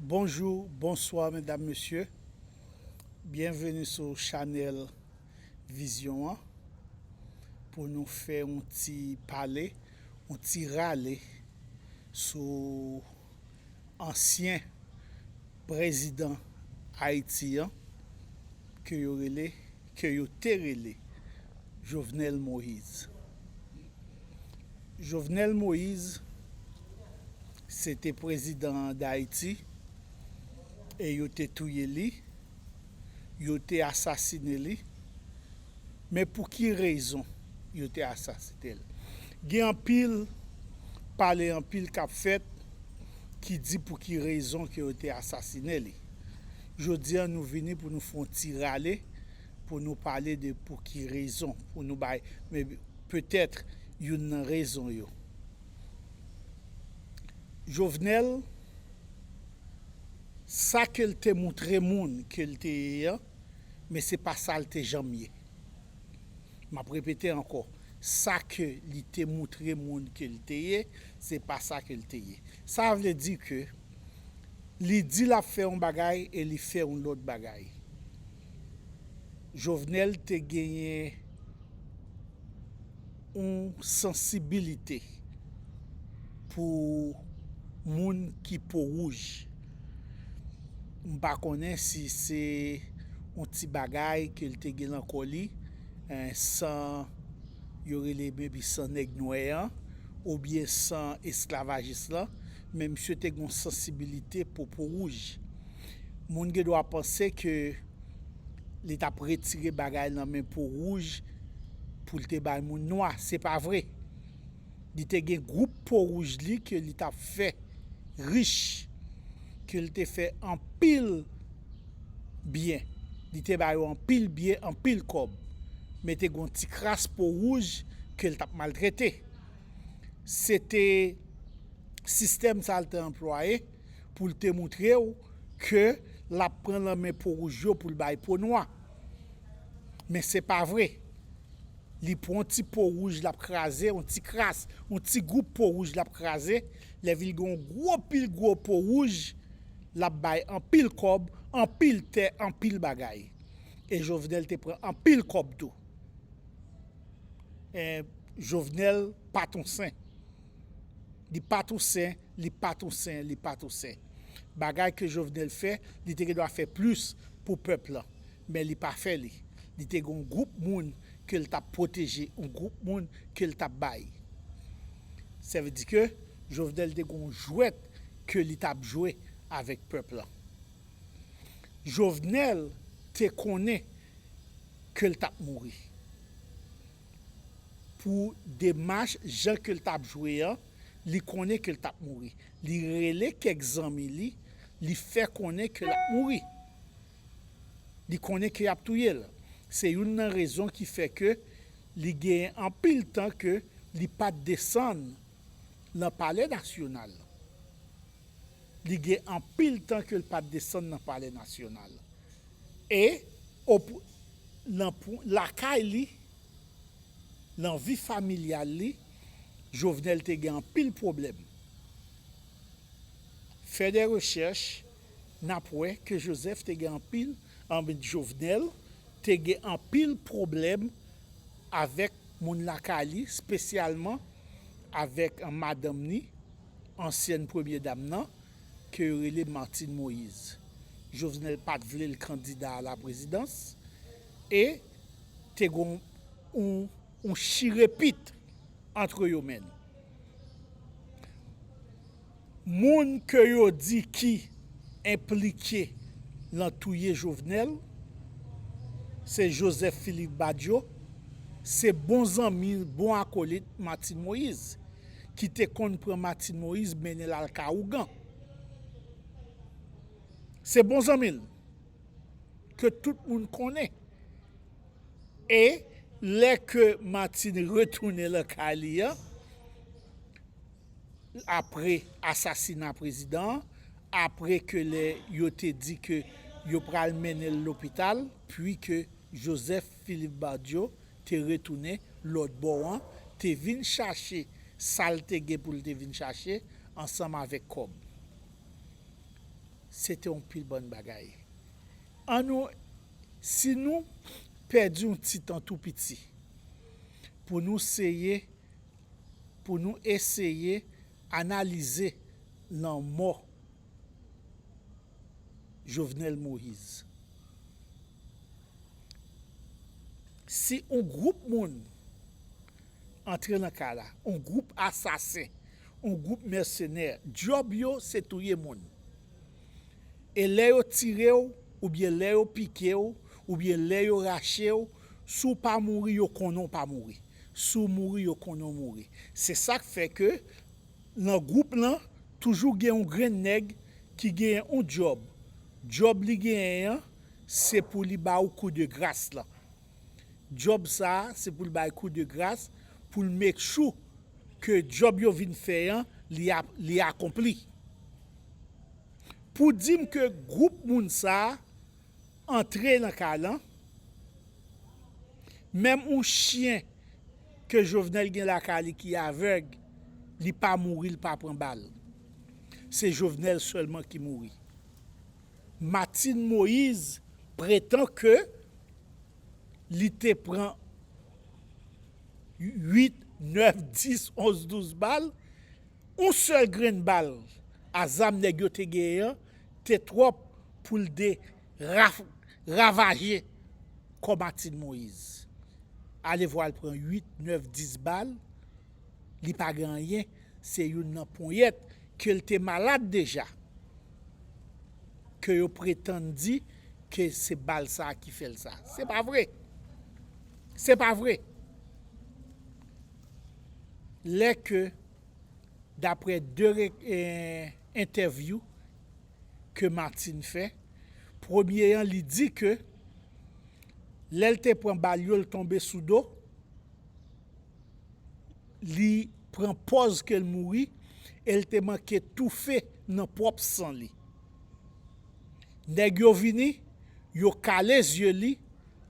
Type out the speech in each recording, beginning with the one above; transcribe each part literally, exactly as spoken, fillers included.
Bonjou, bonswa, medam, mesye. Byenveni sou chanèl Vizyon an pou nou fè yon ti pale, yon ti rale sou ansyen prezidan Ayiti an ke yo rele, ke yo te rele Jovenel Moïse. Jovenel Moïse, se te prezidan Dayiti e yo te touye li, yo te asasine li. Men pou ki rezon yo te asasine l? Gen anpil pale, anpil k ap fèt ki di pou ki rezon ke yo te asasine li. Jodi a, nou vini pou nou fè yon ti rale, pou nou pale de pou ki rezon, pou nou bay, men petèt youn nan rezon yo. Jovenel, sa ke l te moutre moun ke l te ye an, men se pa sa l te janm ye. M ap repete ankò, sa ke li te moutre moun ke l te ye, se pa sa ke l te ye. Sa vle di ke li di l ap fè yon bagay e li fè yon lòt bagay. Jovenel te genyen yon sansibilite pou moun ki po wouj. M pa konnen si se yon ti bagay ke l te gen nan kò li, eh, san yo rele maybe san nèg nwè an, oubyen san esklavajis lan, men misye te gen yon sansibilite pou po wouj. Moun gen dwa panse ke li t ap retire bagay nan men po wouj pou l te bay moun nwa. Se pa vre. Li te gen gwoup po wouj li ke li t ap fè rich, ke l te fè anpil byen. Li te ba yo anpil byen, anpil kòb. Men te gen yon ti kras po wouj ke l t ap maltrete. Se te sistèm sa l te anplwaye pou l te moutre w ke l ap pran nan men po wouj yo pou l bay po nwa. Men se pa vre. Li pran yon ti po wouj l ap kraze, yon ti kras, yon ti gwoup po wouj l ap kraze. Lè vin gen yon gwo pil gwo po wouj, l ap bay anpil kòb, anpil tè, anpil bagay. E Jovenel te pran anpil kòb tou. E Jovenel pa t yon sen. Li pa t yon sen, li pa t yon sen, li pa t yon sen. Bagay ke Jovenel fè, li te gen dwa fè plis pou pèp lan. Men li pa fè li. Li te gen yon gwoup moun ke l t ap pwoteje, yon gwoup moun ke l t ap bay. Sa vle di ke Jovenel te gen yon jwèt ke li t ap jwe avèk pèp lan. Jovenel te konnen ke l t ap mouri. Pou demach jan ke l t ap jwe an, li konnen ke l t ap mouri. Li rele kèk zanmi li, li fè konnen ke l ap mouri. Li konnen ke y ap touye l. Se youn nan rezon ki fè ke li genyen anpil tan ke li pa t desann nan Palè Nasyonal. Li gen anpil tan ke l pa t desann nan Palè Nasyonal. E, op-, nan pou-, lakay li, nan vi familyal li, Jovenel te gen anpil pwoblèm. Fè de rechèch, n ap wè ke Joseph te gen anpil, anben, Jovenel te gen anpil pwoblèm avèk moun lakay li, espesyalman avèk madanm ni, ansyèn premye dam nan, ke yo rele Martine Moïse. Jovenel pa t vle l kandida a la prezidans e te gen yon, yon, yon chirepit antre yo menm. Moun ke yo di ki enplike nan touye Jovenel, se Joseph Philippe Badio, se bon zanmi, bon akolit Martine Moïse, ki te konn pran Martine Moïse mennen l al ka ougan. Se bon zanmi l, ke tout moun konnen. E lè ke Martine retounen lakay li an, apre asasina prezidan an, apre ke lè yo te di ke yo pral mennen l lopital, pi ke Joseph Philippe Badio te retounen lòt bò an, te vin chache sa l te gen pou l te vin chache ansanm avèk kòb. se te yon pil bann bagay. An nou, si nou pèdi yon ti tan tou piti pou nou seye, pou nou eseye analize lanmò Jovenel Moïse. Si yon gwoup moun antre nan kay la, yon gwoup asasen, yon gwoup mèsenè, djòb yo se touye moun. E lè yo tire w, oubyen lè yo pike w, oubyen lè yo rache w, si w pa mouri, yo konnen w pa mouri. Si w mouri, yo konnen w mouri. Se sa k fè ke nan gwoup lan, toujou gen yon grenn nèg ki genyen yon djòb. Djòb li genyen an, se pou li ba w kou de gras lan. Djòb sa a, se pou l bay kou de gras, pou l make sure ke djòb yo vin fè an, li, li akonpli. Pou di m ke gwoup moun sa a antre nan kay lan, menm yon chen ke Jovenel gen lakay li ki avèg, li pa mouri, li pa pran bal. Se Jovenel sèlman ki mouri. Martine Moïse pretan ke li te pran uit, nèf, dis, onz, douz bal, yon sèl grenn bal a zam nèg yo te genyen an te twòp pou l de raf-, ravaje kò Martine Moïse. Ale vwa l pran uit, nèf, dis bal, li pa gen anyen, se youn nan ponyèt ke l te malad deja, ke yo pretann di ke se bal sa a ki fè l sa. Se pa vre. Se pa vre. Lè ke, daprè de re-, eh, entèvyou ke Martine fè, premye an, li di ke lè l te pran bal yo, l tonbe sou do, li pran pòz ke l mouri, e l te manke toufe nan pwòp san li. Nèg yo vini, yo kale zye li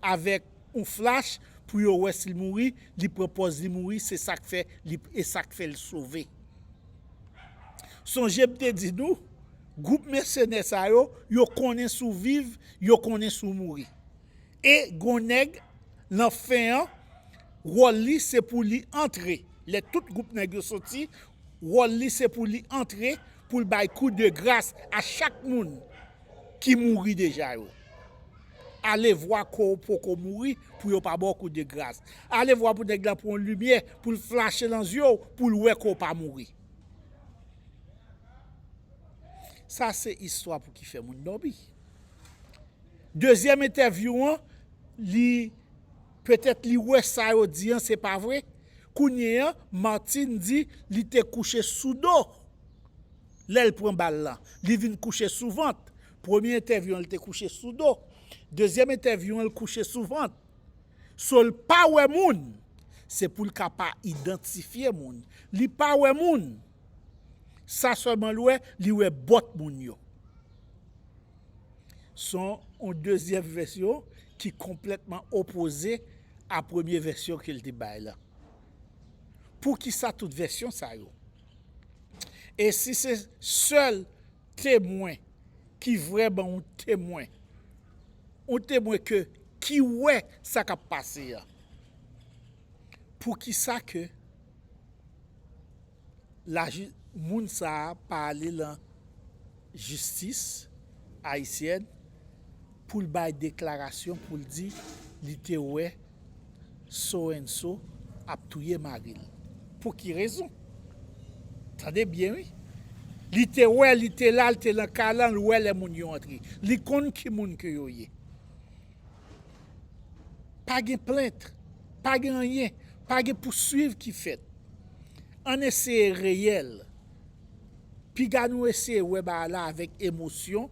avèk yon flach pou yo wè si l mouri, li pran pòz li mouri, se sa k fè li, e sa k fè l sove. Sonje m te di nou, gwoup mèsenè sa yo, yo konnen si w viv, yo konnen si w mouri. E gon nèg, nan fen an, wòl li se pou li antre. Lè tout gwoup nèg yo soti, wòl li se pou li antre, pou l bay kou de gras a chak moun ki mouri deja yo. Ale vwa ke w poko mouri pou yo pa ba w kou de gras. Ale vwa pou nèg la pran yon limyè, pou l flache nan zye w, pou l wè ke w pa mouri. Sa se istwa pou ki fè moun dòmi. Dezyèm entèvyou an, li, petèt li wè sa yo di an se pa vre. Kounye an, Martine di li te kouche sou do lè l pran bal lan. Li vin kouche sou vant. Premye entèvyou an, li te kouche sou do. Dezyèm entèvyou an, li kouche sou vant. So, l pa wè moun. Se pou l ka pa idantifye moun. Li pa wè moun. Sa sèlman l wè, li wè bòt moun yo. Se yon dezyèm vèsyon ki konplètman opoze a premye vèsyon ke l te bay la. Poukisa tout vèsyon sa yo? E si se sèl temwen ki vrèman yon temwen, yon temwen ke, ki wè sa k ap pase a, poukisa ke laji-, moun sa a pa ale lan jistis ayisyèn pou l bay deklarasyon, pou l di li te wè so and so ap touye mari l? Pou ki rezon? Tande byen, wi. Li te wè, li te la, li te lan kay lan, li wè lè moun yo antre. Li konn ki moun ke yo ye. Pa gen plent, pa gen anyen, pa gen pouswiv ki fèt. Ann eseye reyèl. Piga nou eseye wè bagay la avèk emosyon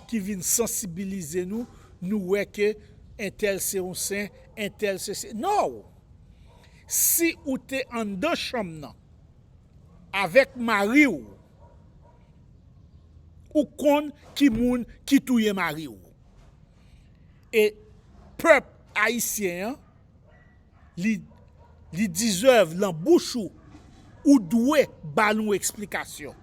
ki vin sansibilize nou, nou wè ke entèl se yon sen, entèl se, se, no! Si ou te anndan chanm nan avèk mari w, ou konn ki moun ki touye mari w. E pèp ayisyen an, li, li deserve lan bouch ou, ou dwe ba nou eksplikasyon.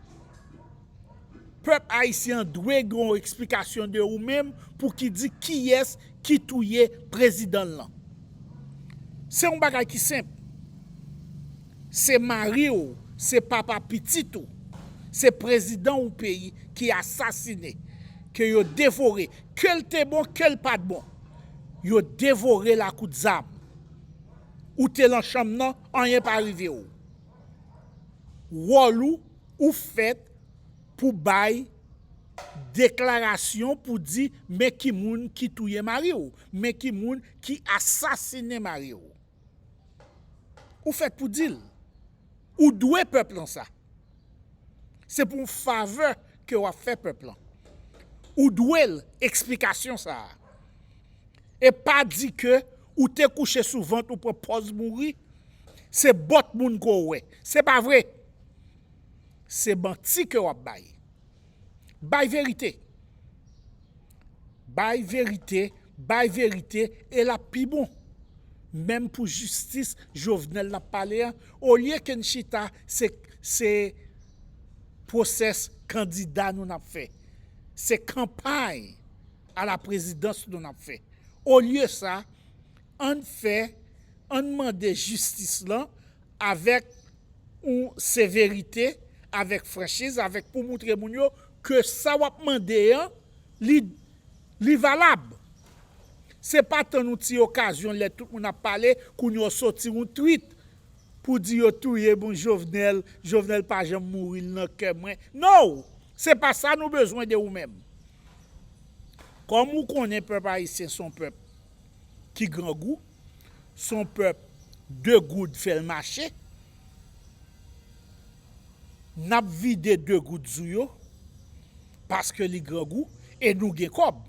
Pèp ayisyen an dwe gen yon eksplikasyon de ou menm pou ki di kiyès ki touye prezidan l lan. Se yon bagay ki senp. Se mari w, se papa pitit ou, se prezidan yon peyi ki asasine, ke yo devore, ke l te bon, ke l pa t bon. Yo devore l a kout zam. Ou te lan chanm nan, anyen pa rive w. Wòl ou, ou fèt pou bay deklarasyon pou di men ki moun ki touye mari w, men ki moun ki asasinen mari w. Ou fèt pou di l. Ou dwe pèp lan sa. Se pou yon favè ke w ap fè pèp lan. Ou dwe l eksplikasyon sa a. E pa di ke ou te kouche sou vant ou pran pòz mouri. Se bòt moun ke w wè. Se pa vre. Se manti ke w ap bay. Bay verite. Bay verite, bay verite, e l ap pi bon. Menm pou jistis Jovenel l ap pale a, olye ke n chita, se, se pwosès kandida nou n ap fè. Se kanpay a la prezidans nou n ap fè. Olye sa, ann fè, ann mande jistis lan avèk yon severite, avèk franchiz, avèk pou moutre moun yo ke sa w ap mande an, li, li valab. Se pa tann yon ti okazyon lè tout moun ap pale, kounye a w soti yon tweet pou di yo touye bon Jovenel, Jovenel pa janm mouri, l nan kè mwen. No! Se pa sa nou bezwen de ou menm. Kòm ou konnen pèp ayisyen se yon pèp ki grangou, se yon pèp de goud fè l mache, n ap vide de goud sou yo, paske li grangou, e nou gen kòb.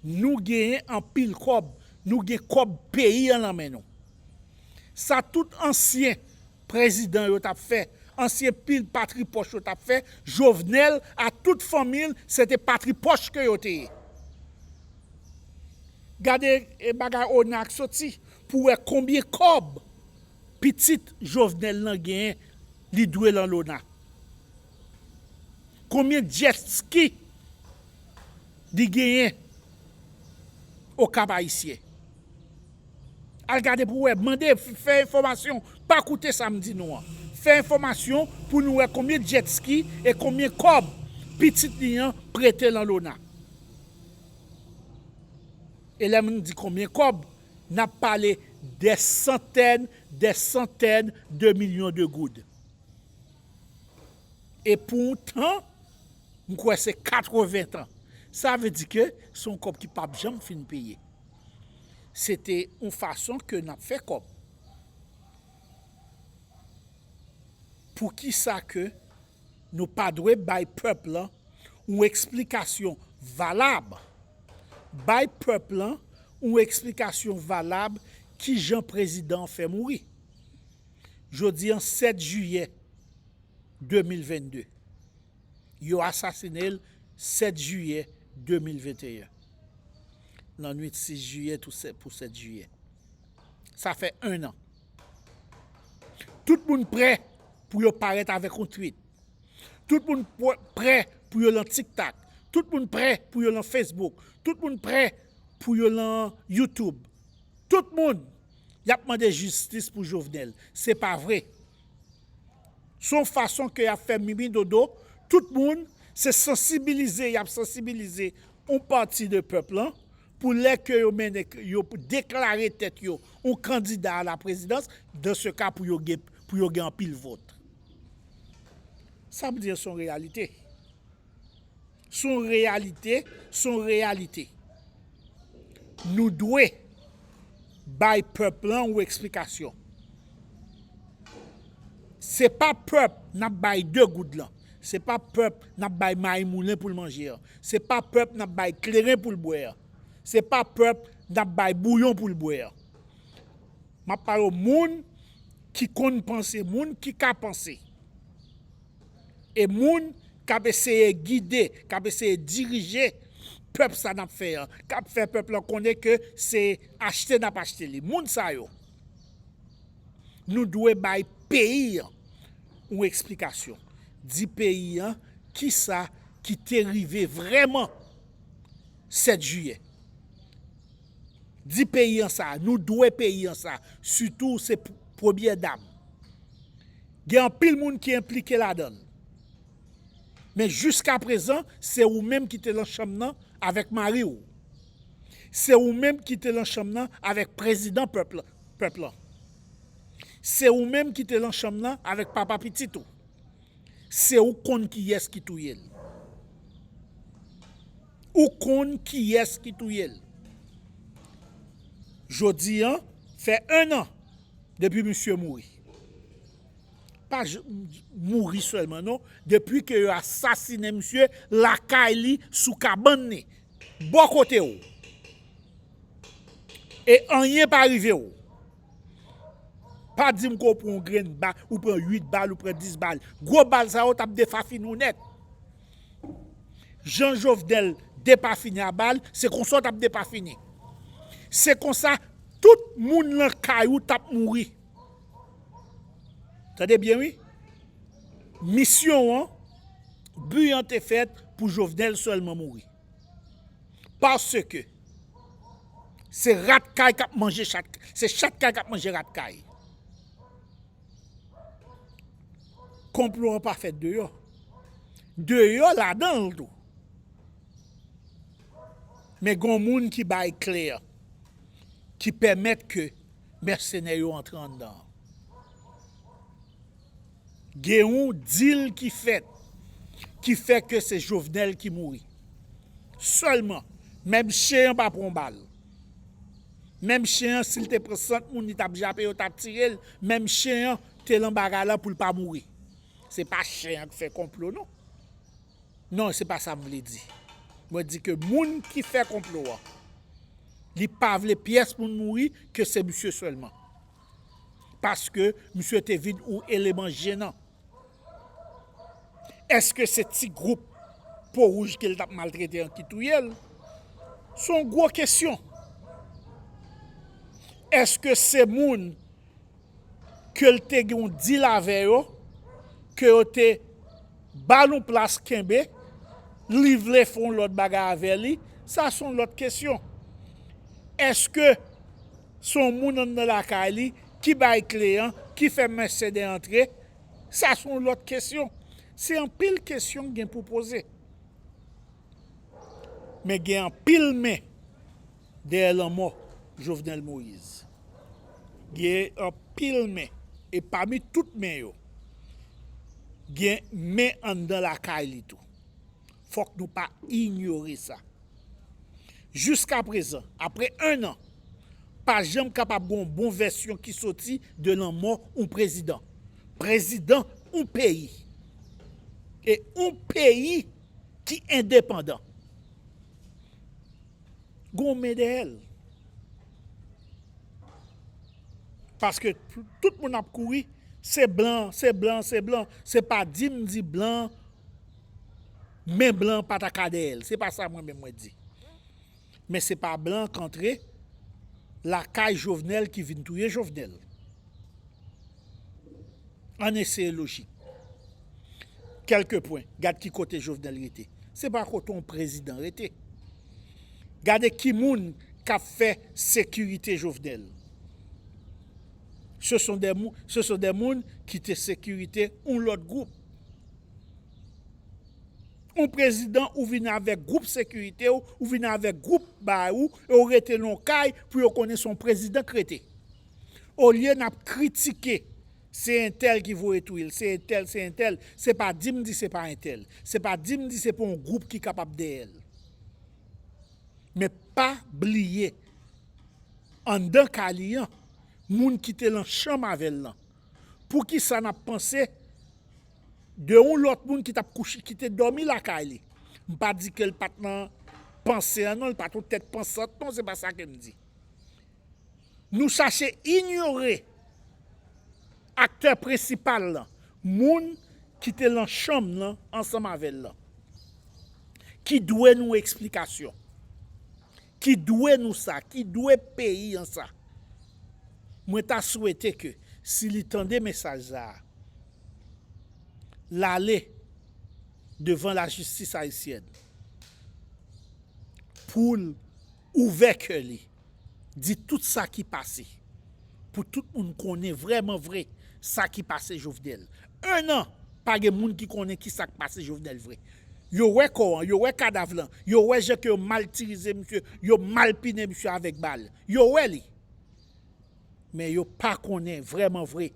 Nou genyen anpil kòb, nou gen kòb peyi an nan men nou. Sa tout ansyen prezidan yo t ap fè, ansyen pil patri pòch yo t ap fè, Jovenel a tout fanmi l, se te patri pòch ke yo te ye. Gade, e, bagay ona k soti pou wè konbyen kòb pitit Jovenel lan genyen, li dwe lan lona. Konbyen jet ski li genyen Okap Ayisyen? Al gade pou wè, mande, f-, fè enfòmasyon, pa koute sa m di nou an. Fè enfòmasyon pou nou wè konbyen jet ski e konbyen kòb pitit li an prete lan lona. E lè m di konbyen kòb, n ap pale dè santèn, dè santèn de milyon de goud. E pou yon tan, m kwè se katreven tan. Sa vle di ke se yon kòb ki p ap janm fin peye. Se te yon fason ke n ap fè kòb. Poukisa ke nou pa dwe bay pèp lan yon eksplikasyon valab? Bay pèp lan yon eksplikasyon valab kijan prezidan an fè mouri. Jodi an, sèt jiyè de mil vennde. Yo asasinen l sèt jiyè de mil venteyen. Lannwit sis jiyè tou sè-, pou sèt jiyè. Sa fè en an. Tout moun prè pou yo parèt avèk yon tweet. Tout moun pr-, prè pou yo lan TikTok. Tout moun prè pou yo lan Facebook. Tout moun prè pou yo lan YouTube. Tout moun, y ap mande jistis pou Jovenel. Se pa vre. Se yon fason ke y ap fè mimi dodo. Tout moun, se sansibilize, y ap sansibilize yon pati de pèp lan pou lè ke yo mennen, yo deklare tèt yo yon kandida a la prezidans, dan se ka pou yo gen, pou yo gen anpil vòt. Sa m di an se yon reyalite. Se yon reyalite, se yon reyalite. Nou dwe bay pèp lan yon eksplikasyon. Se pa pèp n ap bay de goud lan. Se pa pèp n ap bay mayi moulen pou l manje an. Se pa pèp n ap bay kleren pou l bwè an. Se pa pèp n ap bay bouyon pou l bwè an. M ap pale w moun ki konn panse, moun ki ka panse. E moun k ap eseye gide, k ap eseye dirije pèp sa n ap fè an, k ap fè pèp lan konnen ke se achte n ap achte li. Moun sa yo, nou dwe bay peyi an yon eksplikasyon. Di peyi an kisa ki te rive vrèman sèt jiyè. Di peyi an sa, nou dwe peyi an sa, sitou se p- premyè dam. Gen anpil moun ki enplike ladan l. Men jiskaprezan, se ou menm ki te nan chanm nan avèk mari w. Se ou menm ki te nan chanm nan avèk prezidan pèp la- pèp lan. Se ou menm ki te nan chanm nan avèk papa pitit ou. Se ou konn kiyès ki touye l. Ou konn kiyès ki touye l. Jodi an, fè en an depi misye mouri. Pa j- mouri sèlman non, depi ke yo asasinen misye lakay li, sou kabann li, bò kote w. E anyen pa rive w. Pa di m ke w pran yon grenn bal, ou pran uit bal, ou pran dis bal. Gwo bal sa yo t ap defafine w nèt. Jan Jovenel depafini a bal, se konsa w t ap depafini. Se konsa tout moun nan kay ou t ap mouri. Tande byen wi. Misyon an, bi an te fèt pou Jovenel sèlman mouri. Paske se rat kay k ap manje chat, se chat kay k ap manje rat kay. Konplo an pa fèt deyò. Deyò ladan l tou. Men gen yon moun ki bay kle a, ki pèmèt ke mèsenè yo antre anndan an. Gen yon dil ki fèt, ki fè ke se Jovenel ki mouri. Sèlman, menm chen an pa pran bal. Menm chen an, si l te pran sant moun, li t ap jape, yo t ap tire l. Menm chen an te nan bagay la pou l pa mouri. Se pa chen an ki fè konplo, non. Non, se pa sa m vle di. Mwen di ke moun ki fè konplo a, li pa vle pyès moun mouri, ke se misye sèlman. Paske misye te vin yon eleman jenan. Èske se ti gwoup po wouj ke l t ap maltrete an ki touye l? Se yon gwo kesyon. Èske se moun ke l te gen yon dil avè yo, ke yo te ba l yon plas kenbe, li vle fè yon lòt bagay avè li, sa se yon lòt kesyon. Èske se yon moun anndan lakay li ki bay kle an, ki fè mèsenè antre? Sa se yon lòt kesyon. Se anpil kesyon k gen pou poze. Men gen anpil men dèyè lanmò Jovenel Moïse. Gen anpil men, e pami tout men yo, gen men anndan lakay li tou. Fòk nou pa inyore sa. Jiskaprezan, apre en an, pa janm kapab gen yon bon vèsyon ki soti de lanmò yon prezidan. Prezidan yon peyi. E yon peyi ki endepandan. Gon men dèyè l. Paske tout moun ap kouri, se blan, se blan, se blan. Se pa di m di blan, men blan pa ta ka dèyè l. Se pa sa mwen menm mwen di. Men se pa blan k antre lakay Jovenel ki vin touye Jovenel. Ann eseye lojik. Kèlke pwen, gad ki kote Jovenel rete. Se pa kote yon prezidan rete. Gade ki moun k ap fè sekirite Jovenel. Ce sont des mou- ce sont des moun ki te sekirite yon lòt gwoup. Yon prezidan ou vin avèk gwoup sekirite w, ou vin avèk gwoup bagay ou, e w rete nan yon kay pou yo konnen se yon prezidan k rete. Olye n ap kritike, se entèl ki voye touye l, se entèl, se entèl, se pa di m di se pa entèl, se pa di m di se pa yon gwoup ki kapab dèyè l. Men pa bliye, anndan kay li an, moun ki te nan chanm avè l lan, poukisa n ap panse de yon lòt moun ki t ap kouche, ki te dòmi lakay li? M pa di ke l pa t nan panse an non, li pa t yon tèt pansant non, se pa sa ke m di. Nou chache inyore aktè prensipal lan, moun ki te lan chanm nan ansanm avè l lan, ki dwe nou eksplikasyon, ki dwe nou sa, ki dwe peyi an sa. Mwen ta swete ke si li tande mesaj sa a, l ale devan lajistis ayisyèn pou l ouvè kè li, di tout sa ki pase, pou tout moun konnen vrèman vre sa ki pase Jovenel. En an, pa gen moun ki konnen ki sa k pase Jovenel vre. Yo wè kò an, yo wè kadav lan, yo wè jan ke yo maltirize misye, yo malpine misye avèk bal. Yo wè li. Men yo pa konnen vrèman vre.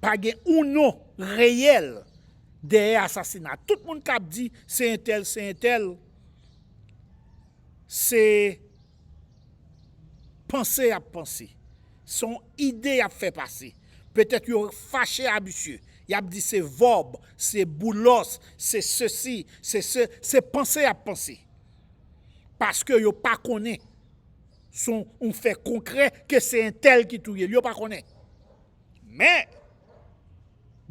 Pa gen yon non reyèl dèyè asasina. Tout moun k ap di se entèl, se entèl, se panse y ap panse. Se yon ide y ap fè pase. Petèt yo fache a misye. Y ap di se vòb, se boulòs, se sesi, se se, se panse y ap panse. Paske yo pa konnen. Se yon fè konkrè ke se entèl ki touye l. Yo pa konnen. Men,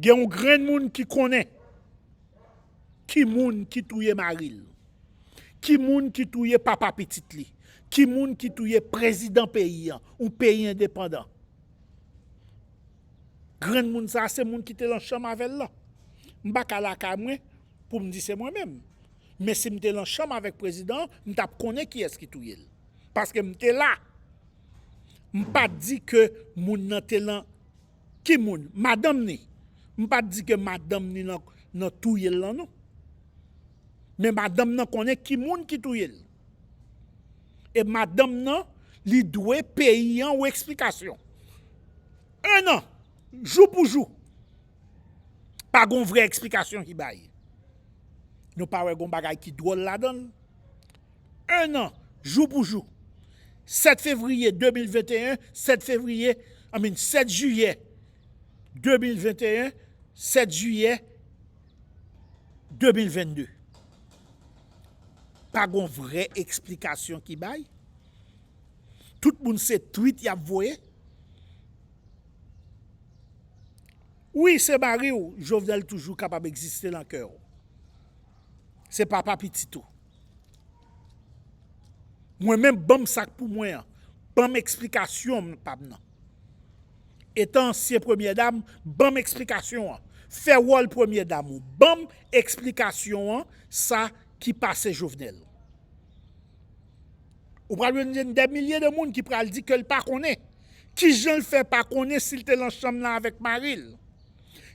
gen yon grenn moun ki konnen ki moun ki touye mari l, ki moun ki touye papa pitit li, ki moun ki touye prezidan peyi an, yon peyi endepandan. Grenn moun sa a, se moun ki te lan chanm avè l lan. M pa ka lakay mwen pou m di se mwen menm. Men si m te lan chanm avèk prezidan an, m t ap konnen kiyès ki touye l. Paske m te la. M pa t di ke moun nan te lan, ki moun? Madanm ni. M pa t di ke madanm ni nan, nan touye l lan, non. Men madanm nan konnen ki moun ki touye l. E madanm nan, li dwe peyi an yon eksplikasyon. En an, jou pou jou. Pa gon vrè eksplikasyon ki bay. Nou pa wè gon bagay ki dwòl ladan l. En an, jou pou jou. Sèt fevriye de mil venteyen, sèt fevriye, I mean, sèt jiyè de mil venteyen, sèt jiyè de mil vennde. Pa gon vrè eksplikasyon ki bay. Tout moun se twit y ap voye. Wi, se mari w, Jovenel toujou kapab egziste nan kè w. Se papa pitit ou. Mwen menm, ban m sa k pou mwen an. Ban m eksplikasyon m pa m nan. Etan ansyen premyè dam, ban m eksplikasyon an. Fè wòl premyè dam ou. Ban m eksplikasyon an, sa ki pase Jovenel. Ou pral jwenn dè milye de moun ki pral di ke l pa konnen. Kijan l fè pa konnen si l te lan chanm nan avèk mari l?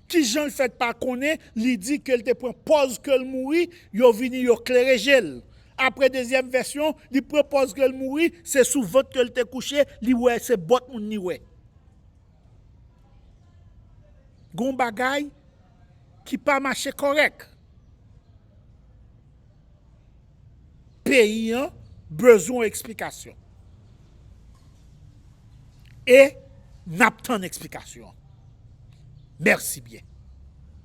Kijan l fè pa konnen li di ke l te pran pòz ke l mouri, yo vini, yo klere je l? Apre dezyèm vèsyon, li pran pòz ke l mouri, se sou vant ke l te kouche, li wè se bòt moun li wè. Gon bagay ki pa mache kòrèk. Peyi an bezwen eksplikasyon. E n ap tann eksplikasyon an. Mèsi byen.